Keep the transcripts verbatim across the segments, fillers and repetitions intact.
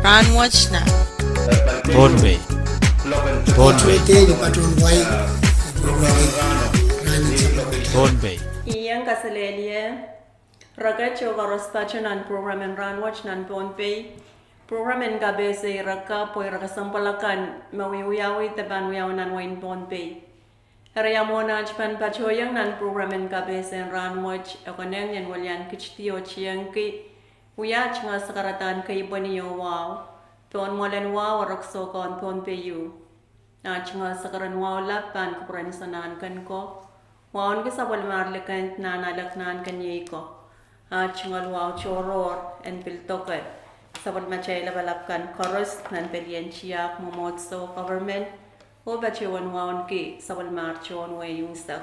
Rahnwet nan Pohnpei. Pohnpei. Pohnpei. Ieng kaselehlie. Reket oh koaros patoh nan program en Rahnwet nan Pohnpei. Program en kapehse ire kapw oh ire kesempwal akan me wiewiawi de pahn wiawi nan wehin Pohnpei. Eri mwohn aht pahn patohieng nan program en kapehse en rahnwet, e konehng en welian kitidi oh tiengki wia tungoal sakaradahn keipweni oh wahu, pohn mwoalen wahu oh rek soukohn Pohnpei ieu. Aht tungoal sakaradahn wahu lap pahn kupwuren Sounkomour, wauneki sapwellimar likend nan alek nan keniei ko. Aht tungoal wahu tohrohr en pil doke sapwellimatail lapalap kan koaros nan pelien tiahk mwomwohdiso, government, oh patohwan wauneki sapwellimar tohn wehi unsek.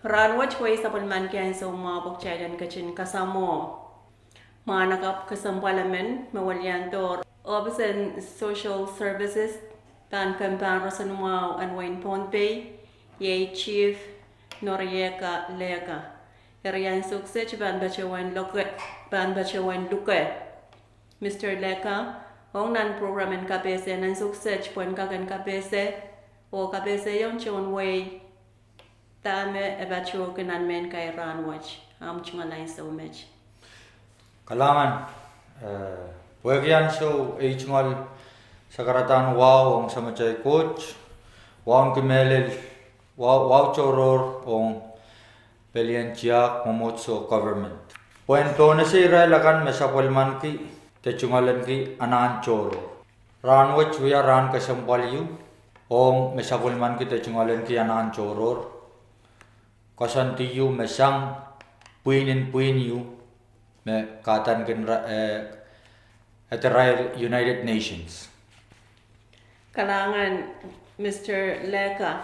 Rahnwet wehi sapwellimanki ansou mwahu pwe kitail en ketin kasamwo mwahnakapw kesempwal emen me weliandohr ohpis en Social Services pahn kempahn roson mwahu en wehin Pohnpei, iei Chief Noriega Leaka. Eri ansou kiset pahn patohwan luke, pahn patohwan luke Mister Leaka ong nan program en kapehse nan ansou kiset pwehn kak en kapehse oh kapehsehiong tohn wehi dahme e patohki nan mehn kai rahnwet. Ahmw tungoal ansou met. Kalahngan, eh, pwehki ansou ei tungoal sakaradahn wahu ong Samatail Koht, wauneki mehlel, wahu, wahu tohrohr ong pelien tiahk mwomwohdiso, government, pwehn pohnese irail akan me sapwellimanki de tungoalenki anahn tohrohr. Rahnwet wia rahn kesempwal ieu ong me sapwellimanki de tungoalenki anahn tohrohr. Koasoandi ieu me sang pwihn en pwihn ieu me kahdaneki, eh, ederail United Nations. Kalahngan, Mister Leaka.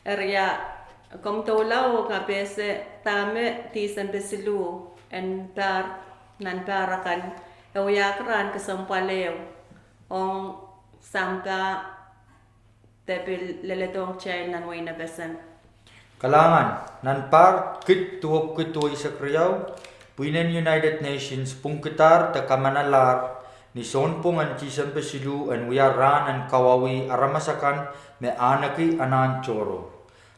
Eri komw doula oh kapehse dahme Tisempe siluh en pahr, nan pahr akan, e wiahki rahn kesempwal ehu ong sampah de pil leledohng kitail nan wehin FSM. Kalahngan, nan pahr kid duwepwiki duweisek riau, pwihnen United Nations pwungkidahr de kamanalahr ni sounpwong en Tisempe siluh en wia rahn en kawauwih aramas akan me ahneki anahn tohrohr.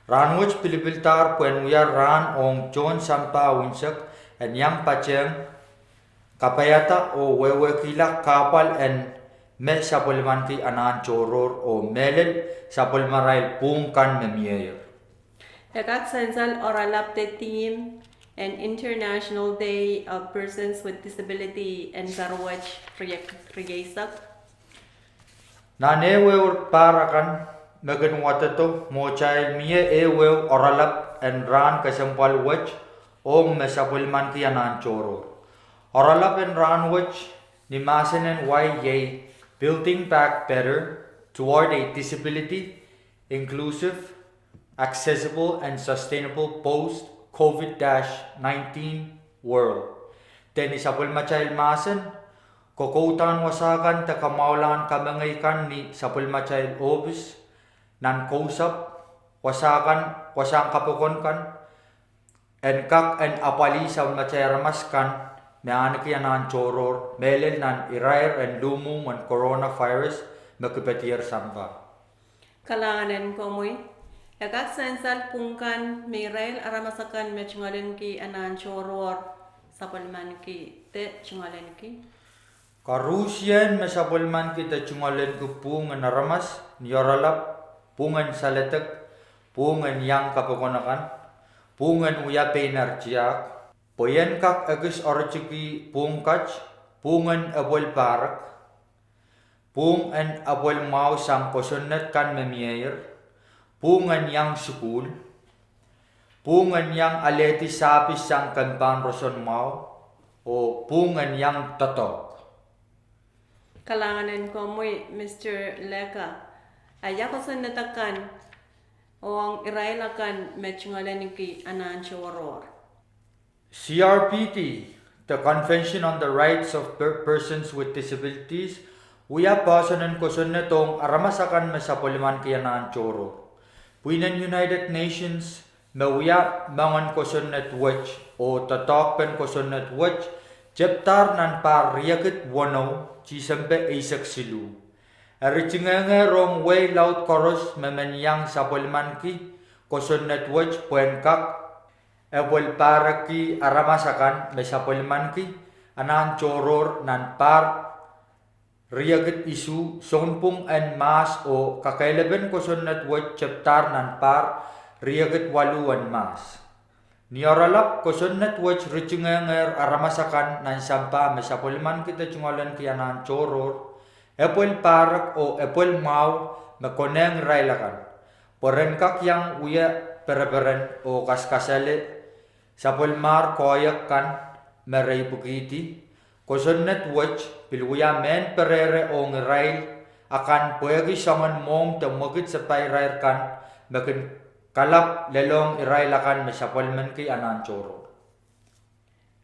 Rahnwet pilipildahr pwehn wia rahn ong tohn sampah unsek en iang patehng kapaiada oh wehwehkihla kahpwal en me sapwellimanki anahn tohrohr oh mehlel sapwellimarail pwuhng kan me mieier. E kak sansal oaralap de theme en International Day of Persons with Disability en pahr wet, rieisek. Nan ehuehu pahr akan me kin wadedo, mwohtail mie ehuehu oaralap en rahn kesempwal wet ong me sapwellimanki anahn tohrohr. Oaralap en rahnwet ni mahsen en wai iei Building Back Better Toward a Disability Inclusive, Accessible and Sustainable Post-COVID nineteen World. De ni sapwellimatail mahsen, kokoudahn wasa kan de kamwahulahn kamengei kan ni sapwellimatail ohpis, nan kousapw, wasa kan, wasahn kapokon kan, en kak en apwalih sapwellimatail aramas kan me ahneki anahn tohrohr, mehlel nan irair en luhmwuhmw en coronavirus me kipedier sampah. Kalahngan en komwi. E kak sansal pwuhng kan me irail aramas akan me tungoalenki anahn tohrohr sapwellimanki de tungoalenki. Koarusie me sapwellimanki de tungoalenki pwuhng en aramas ni oaralap, pwuhng en saledek, pwuhng en iang kapokon akan, pwuhng en wia pein ar tiahk, pwe I en kak ekis oaritiki pwuhng kat, pwuhng en epwel pahrek, pwuhng en epwel mwahu sang kosonned kan me mieier, pwuhng en iang sukuhl, pwuhng en iang alehdi sahpis sang kempahn roson mwahu, oh pwuhng en iang doadoahk. Kalahngan en komwi, Mister Leaka. A ia kosonned akan ong irail akan me tungoalenki anahn tohrohr? CRPD, the Convention on the Rights of Per-, Persons with Disabilities, wia poahsoan en kosonned ong aramas akan me sapwellimanki anahn tohrohr. Pwihnen United Nations me wia moangen kosonned wet oh doadoahkpen kosonned wet Tepdahr nan pahr riekid weneu, Tisempe eisek siluh. E ritingehngehr ong wehi laud koaros me men iang sapwellimaniki kosonned wet pwehn kak epwel pahrek aramas akan me sapwellimaniki anahn tohrohr nan pahr riekid isuh sounpwong en Mahs oh kakehlapen kosonned wet tepdahr nan pahr riekid waluh en Mahs. Ni oaralap kosonned wet ritingehngehr aramas akan nan sampah me sapwellimaniki de tungoaleniki anahn tohrohr epwel pahrek oh epwel mwahu me konehng irail akan, pwe ren kak iang wia pereperen oh kaskasale sapwellimahr koahiek kan me re ipwikihdi. Kosonned wet pil wia mehn perehre ong irail akan pwehki soangen mwohmw de mwekid sapairair kan me kin kalapw lelohng irail akan me sapwellimaniki anahn tohrohr.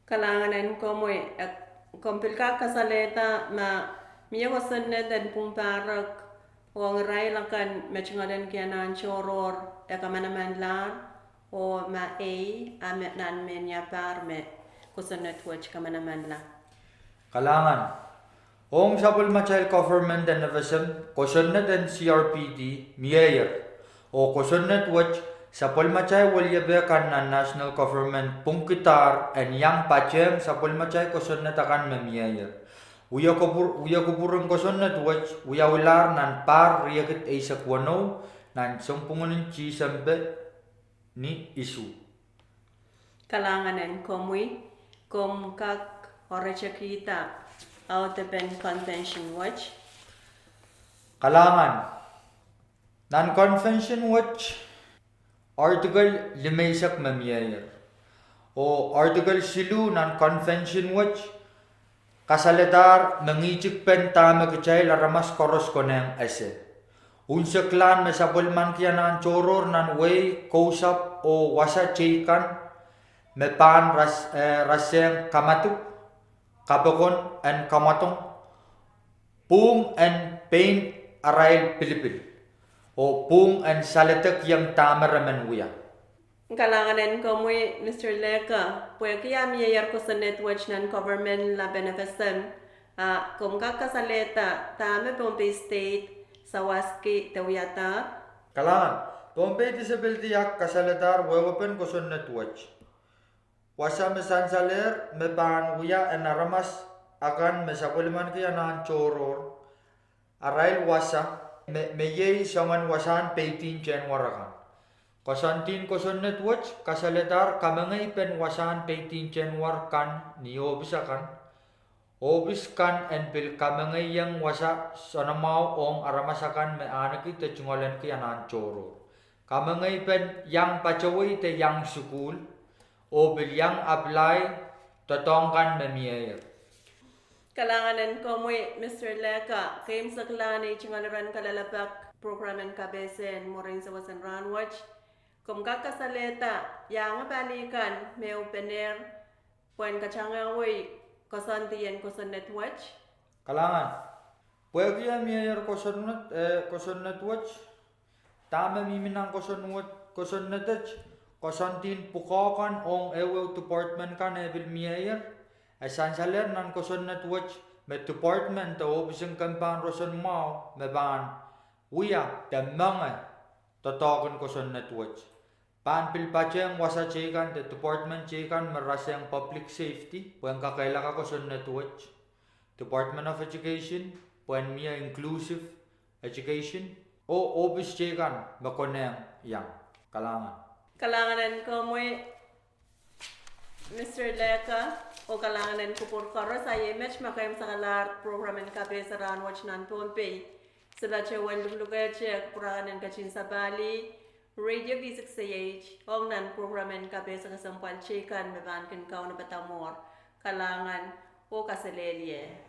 Kalahngan en komwi, e, komw pil kak kasalehda ma mie kosonned en pwung pahrek ong irail akan me tungoaleniki anahn tohrohr e kamanamanlahr, oh ma ehi, a me nan mehnia pahr me kosonned wet kamanamanla? Kalahngan. Ong sapwellimatail government en FSM, kosonned en CRPD mieier. Oh kosonned wet sapwellimatail weliepe kan nan national government pwungkidahr en iang patehng sapwellimatail kosonned akan me mieier. Wia kupwur, wia kupwuren kosonned wet wiawilahr nan pahr riekid eisek weneu nan sounpwongin Tisempe ni isuh. Kalahngan en komwi, komw kak oretekihda audepen convention wet? Kalahngan. Nan convention wet, article limeisek me mieier. Oh article siluh nan convention wet kasalehdahr mengihtikpen dahme kitail aramas koaros konehng ese. Unseklahn me sapwellimaniki anahn tohrohr nan wehi kousapw oh wasa teikan me pahn ras-, eh, rasehng kamadipw, kapokon en kamwadong, pwung en pein arail pilipil, oh pwung en saledek ieng dahme re men wia. Kalahngan en komwi, Mister Lecker, pwehki a mieier kosonned wet nan government lapen FSM, a komw kak kasalehda dahme Pohnpei State sawaski de wiadahr? Kalahngan. Pohnpei Disability Act kasalehdahr wehwehpen kosonned wet. Wasa me sansalehr me pahn wia en aramas akan me sapwellimaniki anahn tohrohr, arail wasa me, me iei soangen wasahn peidin January akan. Koasoandien kosonned wet kasalehdahr kamengeipen wasahn peidin January kan ni ohpis akan. Ohpis kan en pil kamengeieng wasa soanamwahu ong aramas akan me ahneki de tungoaleniki anahn tohrohr. Kamengeipen iang patewei de iang sukuhl, oh pil iang apply doadoahk kan me mieier. Kalahngan en komwi, Mister Lecker, keimwseklahn ei tungoal iren kalelapak prokram en kapehse en mwurin sewese en rahnwet. Komw kak kasalehda iang pali kan me uhpenehr pwehn katangehwei koasoandien kosonned wet? Kalahngan. Pwehki a mieier kosonned, eh, kosonned wet, dahme mihmi nan kosonned, kosonned wet, koasoandien pwukoa kan ong ehuehu department kan e pil mieier, e sansalehr nan kosonned wet me department de ohpis en kempahn roson mwahu me pahn wia de menge doadoahk en kosonned wet pahn pil patehng wasa teikan de department teikan me rasehng public safety pwehn kakehlaka kosonned wet, Department of Education pwehn mie inclusive education, oh ohpis teikan me konehng iang. Kalahngan. Kalahngan en komwi, Mister Lecker, oh kalahngan en kupwur koaros. A iei met me keimwseklahr prokram en kapehse en rahnwet nan Pohnpei. Se patohwan luklukehte kupwur akan en ketin sapahl Radio V six A H ong nan prokram en kapehse kesempwal teikan me pahn kin kaunopada mwuhr. Kalahngan oh kaselehlie.